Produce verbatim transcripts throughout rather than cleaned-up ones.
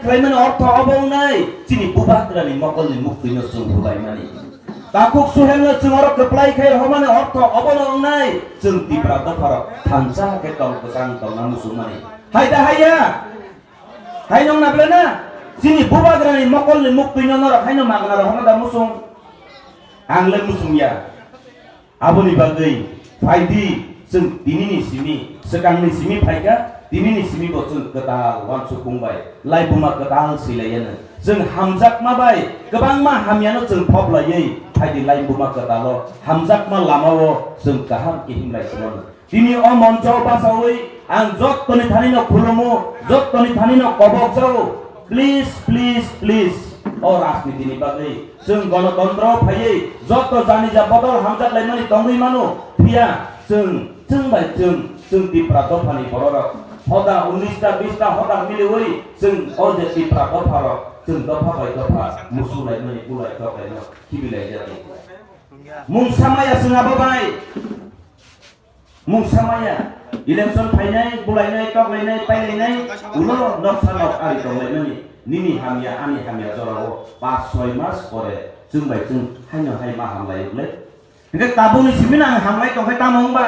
Khlaimani ortho obo wngnai, chini bubagrani mokolni muktwino chwng hubaimani. Takhuk Suhelno chwng oro kwplai khai rohormani ortho obono wngnai, chwng Tipra dopharok thansa khe tong kwchang tongna muchungmani. Hai da haiya? Hai nong na belai na? Chini bubagrani mokolni muktwino norok haino magna rohorna da muchung? Ang le muchungya. Aboni bagwi phaidi, chwng tinini simi, swkangni simi phaikha, tinini simi bo chwng kwtal uansukmung bai, laibuma kwtal swilaiyano. Chwng hamjakma bai kwbangma hamyano chwng phoblaiwi phaidi laibuma kwtalo, hamjakma lamao chwng kaham kihim lai swnamno. Tini o moncho basawi ang jottoni thanino khulumu, jottoni thanino kobok jao. Please, please, please, o rajnitini bagwi chwng gonotontro phaiwi joto jani ja bodol hamjak laimani tongwi mano, phiya chwng, chwng bai chwng, chwng Tipra dophani bororok hoda unnista bista hoda miliwi chwng o je Tipra dopharok chwng dopha bai dopha musu laimani bulai tok laino khibi laijak. Mungsa maya chwng abo bai. Mungsa maya, election phainai, bulainai, toklainai, pailainai, ulo noksa nok ari tonglaimani, nini hamya, ani hamya jorao pas soi mas pore chwng bai chwng haino hai ma hamlai uk le. Hingke tabukni simi no ang hamlai tongkhe tamo wngba?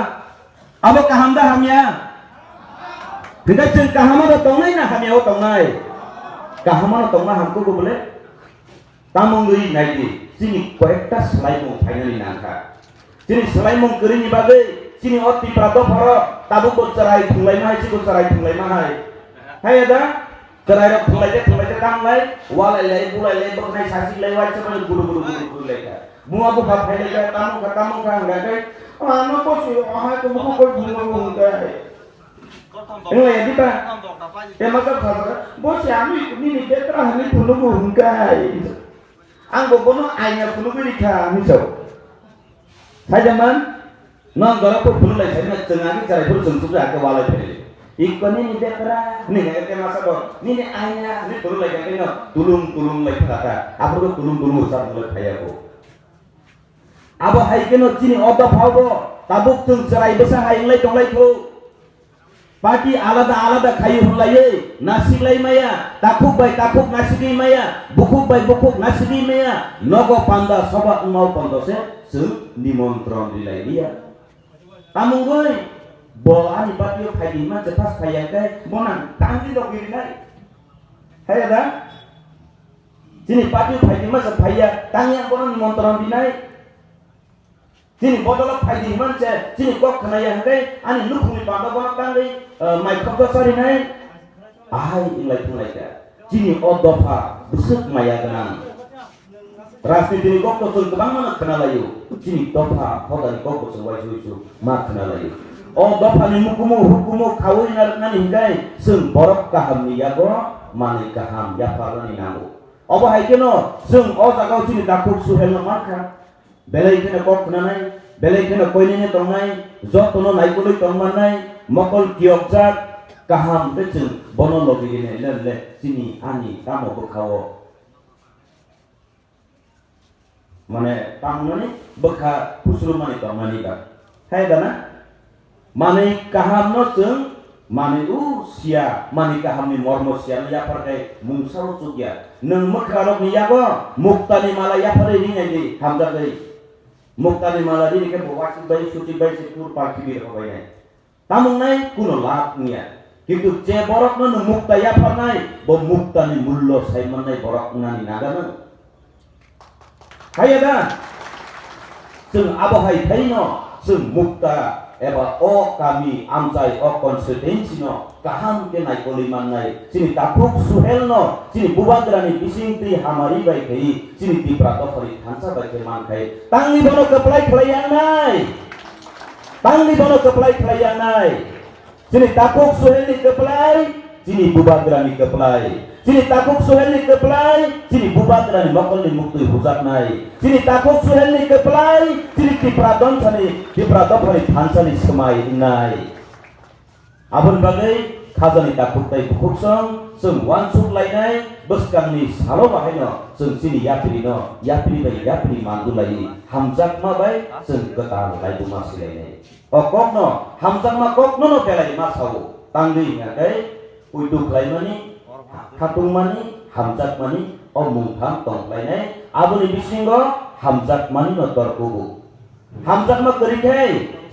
Abo kaham da hamya? Hingke chwng kaham abo tongnai na hamya o tongnai? Kaham ano tongna hamkugo bole? Tamo wngwi naidi, chini koyekta swlaimung phainani nangkha. Chini swlaimung kwrwini bagwi, chini o Tipra dopharo tabukbo chwrai thwnglaima hai, chikon chwrai thwnglaima hai. Haiya da? Chwrairok thwnglaide, thwnglaide, tamlai, walailai, bulailai, bwkhnai, sachiklai, waisa mani gudu, gudu, gudu, gudu laikha. Buma bupha phailaikha, tamo wngkha, tamo wngkha hwnga khe, ano bosi, ahai, tongmani koi thwnglaima hwnka hai. Wng lai ya di ba? Te masa bwsa sakha, "Bo se ami nini betra hwnwi phunukgo hwnkai. Ang bo bono aina phunugwi rikha," hinwi sao. Sai da man, no ang jora phuru phunuk lai sai na, chwng ani chwrai phuru chwng sukha khe walai phai. "Ikko nini betra," hinwi kha khe te masa bo, "Nini aina," hinwi phunuk lai kha khe no, tulung tulung lai kha ta. Aphuru tulung tulung rwchap phunuk lai phai ya bo. Abo hai kheno chini o dophao bo tabuk chwng chwrai bwsa hai wng lai tong lai kho. Party alada alada khayu hwnlaiwi nasiglaimaya, takhuk bai takhuk nasigwi maya, bukhuk bai bukhuk nasigwi maya, nogo panda soba wngmao pondo se chwng nimontron rilai liya. Tamungwi bo ani party o phaidi hima se pass phaiya khe bo nang tangwi rogwi rinai. Haiya da? Chini party o phaidi hima se phaiya, tangwi ang bono nimontron rinai. Chini bodolo phaidi hima se chini kok khwnaya hwnkhe ani nukhungni pando bono tangwi, eh, mai khoksa charinai. Ahai wng lai thang lai kha. Chini o dopha bwswk maya gwnang. Rajnitini kok to chwng kwbangma no khna laio. Chini dopha hodani kok bo chwng uaisu uaisu ma khna laio. O dophani mukumu hukumu khaui narwknani hwnkhe chwng borok kahamni yago manwi kaham yapharnani nango. Obo hai kheno chwng o jagao chini takhuk Suhelno mankha. Belai kheno kok khnanai, belai kheno koinene tongnai, jotono naikolwi tongmannai, mokol kiyokjak, kaham khe chwng bono logi rinai le le chini ani tamo bwkhao. Mane, tangmani bwkha khusrumani tongmani ba. Hai da na? Manwi kahamno chwng, manwi u sia, manwi kahamni mormo siano yaphar khe mungsa o chukya. Nwng mwkhrarokni yago muktani mala yapharwi rinai di, hamjakgwi. Muktani mala rini khe bo wasik bai, suchik bai se kur palki bi rokbainai. Tamung nai kuno lab wngya. Kintu je borokno nwng mukta yapharnai, bo muktani mullo sai mannai borok wngnani naga no. Haiya da? Chwng abo hai phaino chwng mukta eba o kami amchai o constituency no kaham khe naikolwi mannai. Chini takhuk Suhelno chini bubagrani bisingtwi hamari bai khai chini Tipra dophani thansa bai khe mankhai. Tangwi bono kwplai khlai yangnai. Tangwi bono kwplai khlai yangnai. Chini takhuk Suhelni kwplai, chini bubagrani kwplai. Chini takhuk Suhelni kwplai, chini bubagrani mokolni muktwi hujaknai. Chini takhuk Suhelni kwplai, chini Tipra donsani, Tipra dophani thansani swmai wngnai. Aboni bagwi khajani takhuk tei bukhuksong chwng uansuk lainai, bwskangni salo bahaino chwng chini yaphirino, yaphiri bai yaphiri manju laiwi, hamjakma bai chwng kwtal laibuma silainai. O kokno, hamjakma kokno no belai ma sao, tangwi hingkha khe, puitu khlaimani, Khatungmani, hamjakmani, o mungtham tongkhlainai, aboni bisingo hamjakmani no torkugo. Hamjakma kwrwi khe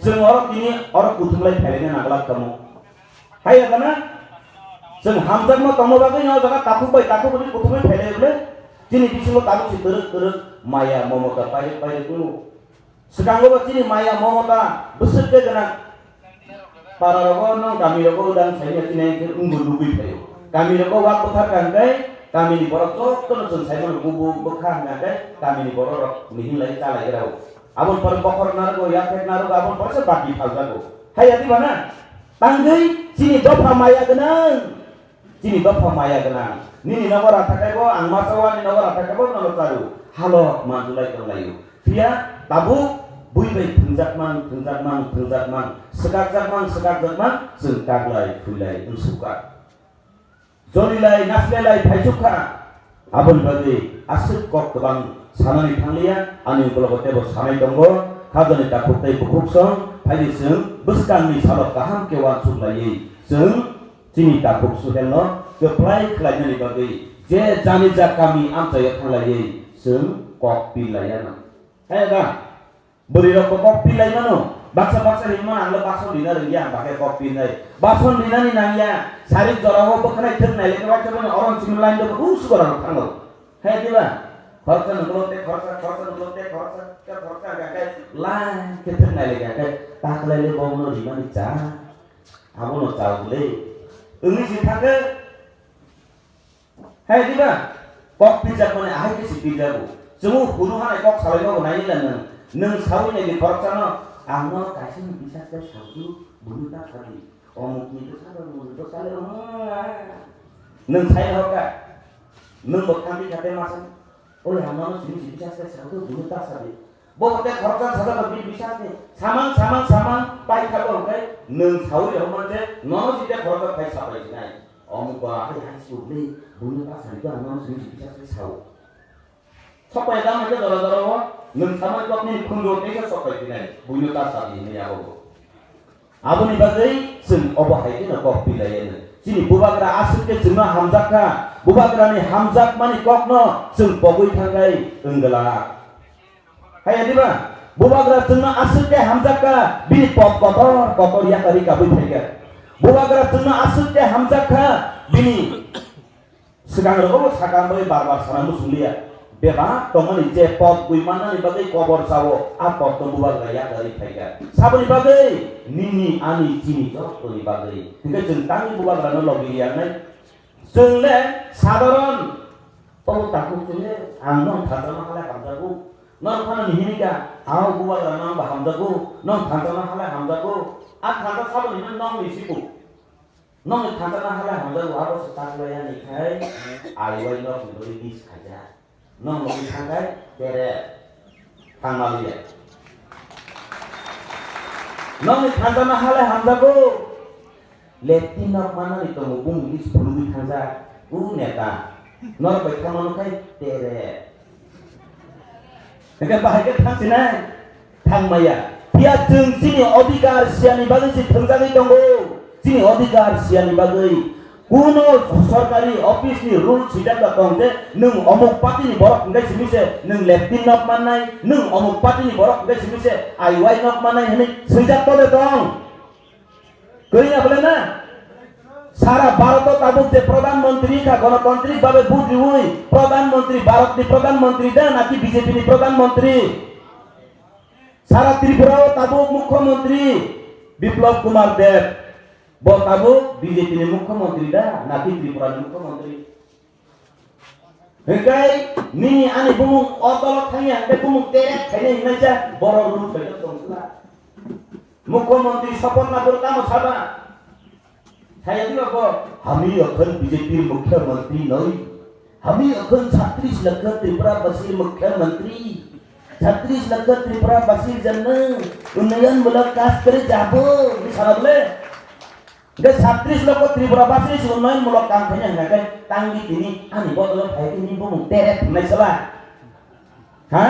chwng oro tini oro kuthumlai phailaina nangla tamo. Haiya kana? Chwng hamjakma tongma bagwi no jaga takhuk bai takhuk bai kuthumlai phailai bole. Chini bisingo tabuk si twrwk twrwk maya momota pairwk pairwk wngo. Swkango bo chini maya momota bwswk de gwnang. Para rogo no kami rogo udan saimya chini khe wngbo nugwi phaio. Kami rogo wak bwthar kang khe kami ni borok joto no chwng saimano bubu bwkha hwnkha khe kami ni borok rok mihin lai chalai rao. Aboni pore bokhorok narwgo, yaphek narwgo, aboni pore se bati phaljago. Haiya diba na? Tangwi chini dopha maya gwnang. Chini dopha maya gwnang. Nini nogo ratha kaibo ang masa o, ani nogo ratha kaibo nono charu. Halok manjulai tonglaio. Phiya tabuk bui bai thwngjakmang, thwngjakmang, thwngjakmang, swkakjakmang, swkakjakmang, chwng kaglai, phuilai, wngsukha. Jolilai, naslailai, phaisukha. Aboni bagwi aswk kok kwbang sanani thangliya, ani ukologo teibo sanai tongo, khajani takhuk tei bukhuk song, phaidi chwng bwskangni salok kaham khe uansuk laiwi, chwng chini takhuk Suhelno kwplai khlainani bagwi je jani ja kami amchaio thanglaiwi chwng kok pi laiya no. He da? Bwrwi rok bo kok pilai mano. Baksa baksa ring mano, ang le bason rina rwngya, ang bakhe kok pilnai. Bason rinani nangya. Sarik jora o bwkhanai thwk nai le khe waisa mani oron simi line do u sugora rok thango. He diba? Khoroksa nunglo te khoroksa, khoroksa nunglo te khoroksa, te khoroksa hwnkha khe line khe thwk nai le khe taklai le bono rimani cha. Abono cha ble. Wngwi si thangkhe Hai diba? Kok pijak mani ahai khe si pijago. Chwng hunu hanai kok salai nogo nai nila nwng. Nwng sawi nai di khoroksa no, ang no kaisa ni bisas khe saudi, bwrwi ta sadi. Omuk ni bwsa rok nwng to sale, hmm. Nwng sai hokha. Nwng bo thangdi khate masa. Oi ang no simi si bisas khe saudi, bwrwi ta sadi. Bo hwnkhe khoroksa sajak rok bini bisas ni samang, samang, samang pai kha bo hwnkhe nwng sawi rok man se nono si te khoroksa phai sapai sinai. Omo ba hai hai si ugli buino ta sari to ang nono simi si bisas ni sao. Sok pai da hwnkhe jora jora o nwng samai kok nini khunju teisa sok pai sinai buino ta sari hinwi abo bo. Aboni bagwi chwng obo hai kheno kok pilai ya. Chini bubagra aswk khe chwngno hamjak kha. Bubagrani hamjakmani kokno chwng pogwi thangkhai wng glak. Hai ya diba? Bubagra chwngno aswk khe hamjak kha. Bini pop kotor kotor yakarwi kabui phaikha. Bubagra chwngno aswk khe hamjak kha. Bini Swkang rogo bo sakang bai bar bar sana muchung liya. Bebak tongmani je pot bui mannani bagwi kobor sao, a pot no bubagra yakarwi phaikha. Saboni bagwi nini ani chini jotoni bagwi. Hinkhe chwng tangwi bubagrano logi liya wngnai. Chwng le sadharon. Obo takhuk chwng le ang nong thansa no halai hamjago. Nong phano ni hinika ang bubagrano ang bo hamjago. Nong thansa no halai hamjago. A thansa saboni hino nong ni sibu. Nokni thansa no halai hamjago, abo se taklai yani khai, aiwai nokni bagwi bis khaijak. Nok nokni thangkhai tere thangma liya. Nokni thansa no halai hamjago, lepti nok manani tongo, bumung bis phulugwi thangjak, u neta. Norok bai thangma nukhai tere. Hingke bahai khe thang sinai, thang maya. Phiya chwng chini odhikar siyani bagwi se thwngjagwi tongo. Chini odhikar siyani bagwi. Kuno sorkari office ni rule swijak da tong je, nwng omuk party ni borok hingke simi se, nwng leptin nok mannai, nwng omuk party ni borok hingke simi se, I Y nok mannai hinwi swijak tole tong. Kwrwi na bole na? Sara Bharat o tabuk je Pradhan Mantri kha, gonotantrik bhabe vote riwi Pradhan Mantri, Bharat ni Pradhan Mantri da naki B J P ni Pradhan Mantri? Sara Tripura o tabuk Mukhyamantri Biplab Kumar Deb, bo tabuk B J P ni Mukhyamantri da naki Tripura ni Mukhyamantri? Hingkai nini ani bumung o dolo thangya, hingkai bumung terek khainai hingnaisa borok rung khaina tongkha. Mukhyamantri Sopon Nagar tamo saba? Saya diba bo, "Hami akhon B J P mukhyamantri noi. Hami akhon chhatris lakh Tripura basir mukhyamantri. Chhatris lakh Tripura basir janna unnayan mulak kas kare jabo." Ni sara bole? Hingke chhatris lokho Tripura basri se unnayon mulok kam khaina hingkha khe tangdi tini ani bodolo phai tini bumung tere thumnai sala. Ha?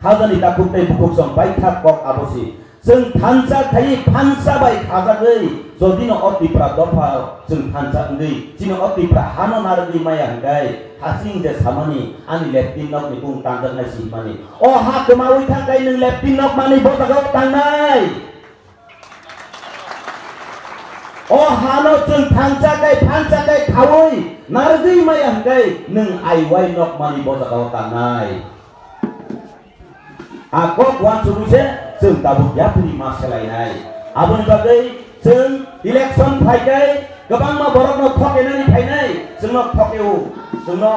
Khajani takhuk tei bukhuk song bai thak kok abo si. Chwng thansa khaiwi phansa bai khajagwi, jodi no o Tipra dopha chwng thansa wngwi, chini o Tipra hano narwgwi maya hwnkhe, hasing je samani ani leptin nokni bung tanjaknai si hwnmani. O ha kwmawi thangkhai nwng leptin nok manwi bo jagao tangnai. O hano chwng thansa kai phansa kai khawi narwgwi maya hwnkhe nwng aiwai nok manwi bo jagao tangnai. A kok uansugwi se chwng tabuk yapri ma selainai. Aboni bagwi chwng election phaikai kwbangma borokno thokenani phainai, chwngno thokeo, chwngno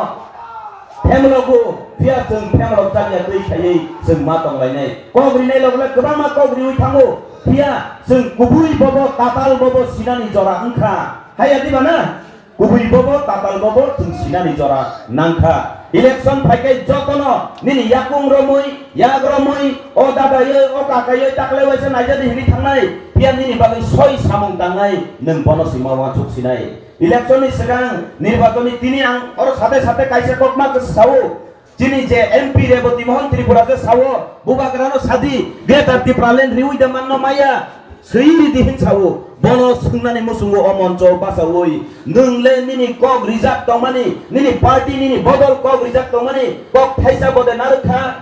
phemlogo, phiya chwng phemlok jakya twi khaiwi chwng ma tonglainai. Kok rinai logo le kwbangma kok riwi thango, phiya chwng kubui bobo tatal bobo sinani jora wngkha. Haiya diba na? Kubui bobo, tatal bobo, chwng sinani jora nangkha. Election phaikai jotono nini yakung romwi, yak romwi, o dadayoi, o kakayoi, taklai waisa naijadi hinwi thangnai, phiya nini bagwi soi samung tangnai, nwng bono sima uansuk sinai. Election ni swkang nirbachon ni tini ang oro sate sate kaisa kokma kwsa sao. Chini je M P Reboti Mohan Tripura je sao, bubagrano sadi, Greater Tipraland riwi da manno maya, swi ridi hin sao, bono swngnani musungo o moncho basawi, nwng le nini kok rijak tongmani, nini party nini bodol kok rijak tongmani, kok thaisa bode narwkha.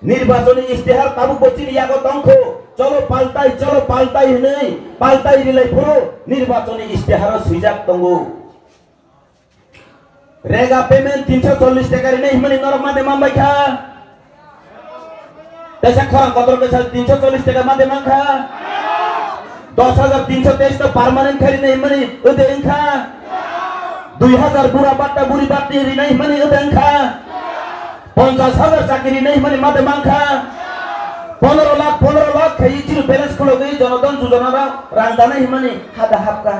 Nirbachoni istihar tabuk bo chini yago tongkho, cholo paltai, cholo paltai hinwi, paltai rilai phuru, nirbachoni istiharo swijak tongo. Rega payment tinso chollish taka rinai himani norok made manbai kha. Tesa khorang kotor kesa tinso chollish taka made mankha. Dos hajar tinso teis to permanent khai rinai himani ode wngkha. Dui hajar bura batta buri batti rinai himani ode wngkha. Ponchas hajar chakri rinai himani made mankha. Pondro lakh, pondro lakh khai chini balance khulogwi Janadhan Yojana rang danai himani hada hapkha.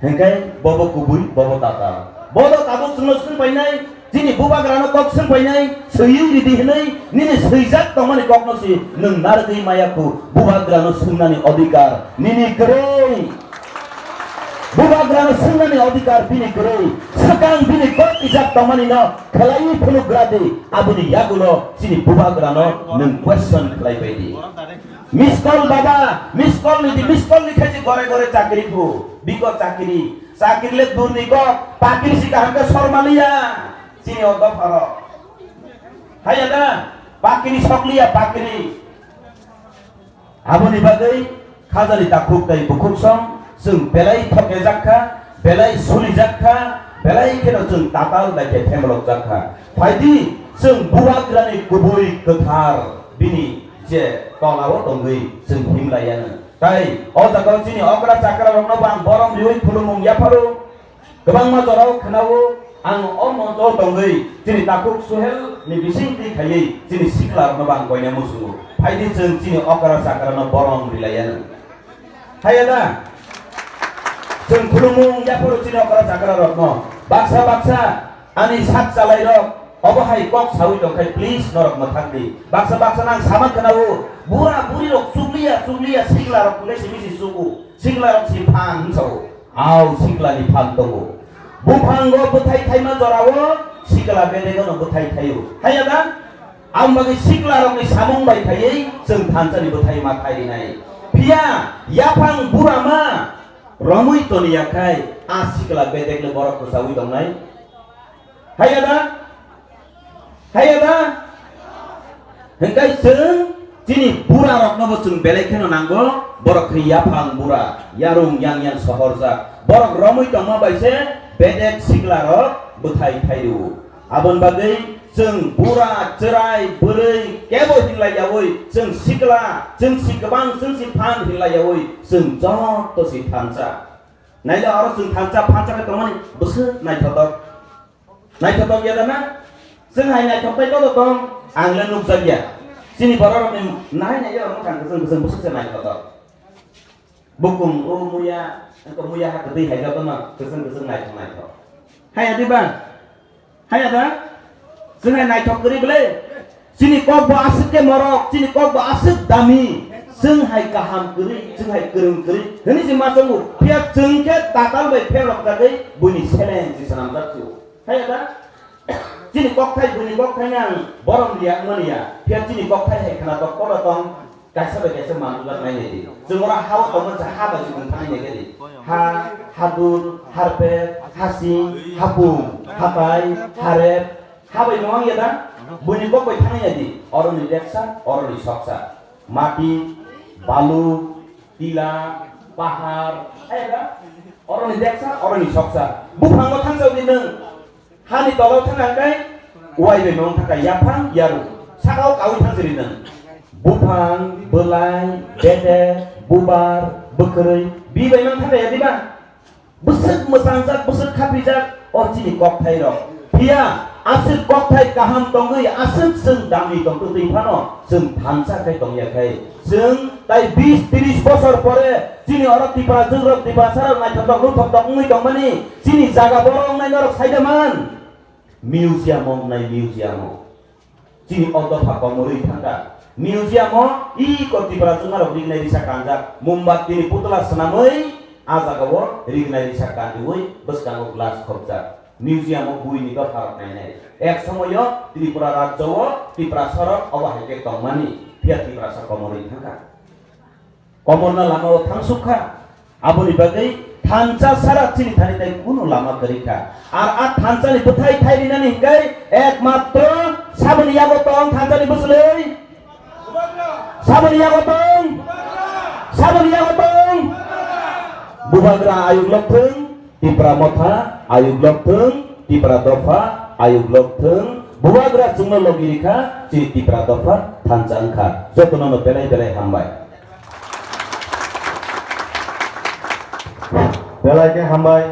Hingke bobo kubui, bobo tatal. Bodo tabuk chwngno swng painai, chini bubagrano kok swng painai, swiwi ridi hinwi, nini swijak tongmani kokno si nwng narwgwi maya khu, bubagrano swngnani odhikar nini kwrwi. Bubagrano swngnani odhikar bini kwrwi. Swkang bini kok ijak tongmani no khlaiwi phunuk gra di, aboni yagulo chini bubagrano nwng question khlai pai di. Miss call baba, miss call ni di, miss call ni khaisi gore gore chakri phu, biko chakri, chakri le durni kok, pakri si kaham khe sormaliya, chini o dopharo. Haya da, pakri sokliya, pakri. Aboni bagwi khajani takhuk tai bukhuk song, chwng belai thokejak kha, belai sulijak kha, belai kheno chwng tatal bai khe themlokjak kha. Phaidi, chwng bubagrani kubui kwthar bini je tolao tongwi chwng himlaiya no. Tai o jaga chini okra chakra rokno bo ang borom riwi khulumung yapharo. Kwbangma jorao khwnao ang o moncho tongwi chini takhuk Suhel ni bising twi khaiwi chini sikla rokno bo ang koina muchungo. Phaidi chwng chini okra chakra no borom rilaiya no. Haya da? Chwng khulumung yapharo chini okra chakra rokno. Baksa baksa ani sak chalai rok obo hai kok sawi tongkhai, please norok mwthak di. Baksa baksa nang sama khwnao, bura buri rok chukliya chukliya sikla rok kule simi si chuku. Sikla rok si phan sao. Au sikla ni phan tongo. Buphango bwthai thaima jorao sikla bedego no bwthai thaio. Haya da? Ang bagwi sikla rokni samung bai khaiwi chwng thansa ni bwthai ma khai rinai. Phiya yaphang burama romwi toniya khai a sikla bedek le borok kwchawi tongnai. Haya da? Haya da? Hingkai chwng chini bura rokno bo chwng belai kheno nango, borok khe yaphang bura, yarung yang yang sohorjak. Borok romwi tongma bai se bedek sikla rok bwthai thai rwo. Aboni bagwi chwng bura, chwrai, bwrwi kebo hinlai yaui, chwng sikla, chwng si kwbang, chwng si phan hinlai yaui, chwng joto si thansa. Naila oro chwng thansa, phansa khe tongmani bwswk naithotok. Naithotok ya da na? Chwng hai naithok bai koto tong, ang le nukjak ya. Chini borok rokni nai nai ya, mwkhang kwchwng kwchwng bwswk se naithotok. Bukung o muya, engko muya ha kwtwi hai joto no kwchwng kwchwng naithok naithok. Haya diba? Haya da? Chwng hai naithok kwrwi bwle? Chini kok bo aswk khe morok, chini kok bo aswk dami. Chwng hai kaham kwrwi, chwng hai kwrwng kwrwi. Hwnwi se ma tongo. Phiya chwng khe tatal bai pherok jagwi buini seleng se swnamjak su. Haya da? Chini kokthai, buini kokthai nang borom liya wngmani ya. Phiya chini kokthai hai khwnatok kono tong. Kaisa bai kaisa manjujak nai nai di. Chwng oro ha-o tongma se ha bai se wng thang nai khe di. Ha, hadur, harpet, hasing, hapung, hatai, harep. Ha bai no wng ya da? Buini kok bai thang nai di. Oroni deksa, oroni soksa. Mati, balu, tila, pahar, hai da? Oroni deksa, oroni soksa. Buphango thangsa di nwng. Hani tolao thang ang kai, uai bai mong thang kai, yaphang, yaru. Sakao kawi thang siri nang. Buphang, belai, bete, bubar, bwkrwi, bi bai mang thang kai, ya diba? Bwswk mwsangjak, bwswk khapijak, o chini kokthai rok. Phiya, aswk kokthai kaham tongwi, aswk chwng damni tongtwtwi phano, chwng thansa khai tongya khai. Chwng tai bis tris bosor pore chini oro Tiprajwk rok, Tiprasa rok naithotok lungthok tok wngwi tongmani chini jaga borok wngnai norok saida man. Museum o wngnai museum o. Chini o dopha komorwi thangkha. Museum o iko Tiprajwkma rok rignai risa kanjak. Mombatti ni putla swnamwi a jaga o rignai risa kandiwi bwskango glass khopjak. Museum o buini dopha rok nainai. Ek somoyo Tripura rajyo o Tiprasa rok obo hai khe tongmani, phiya Tiprasa komorwi thangkha. Komorna lama o thangsuk kha. Aboni bagwi thansa sara chini thani tai kunu lama kwrwi kha. Ar a thansa ni bwthai thai rinani hingkai ekmatro saboni yago tong thansa ni bwswlwi. Saboni yago tong. Saboni yago tong. Bubagra ayuk lok thung. Tipra Motha ayuk lok thung, Tipra Dopha ayuk lok thung, Bubagra chwngno logi rikha, chini Tipra Dopha thansa wngkha. Jotono no belai belai hambai. Belai khe hambai.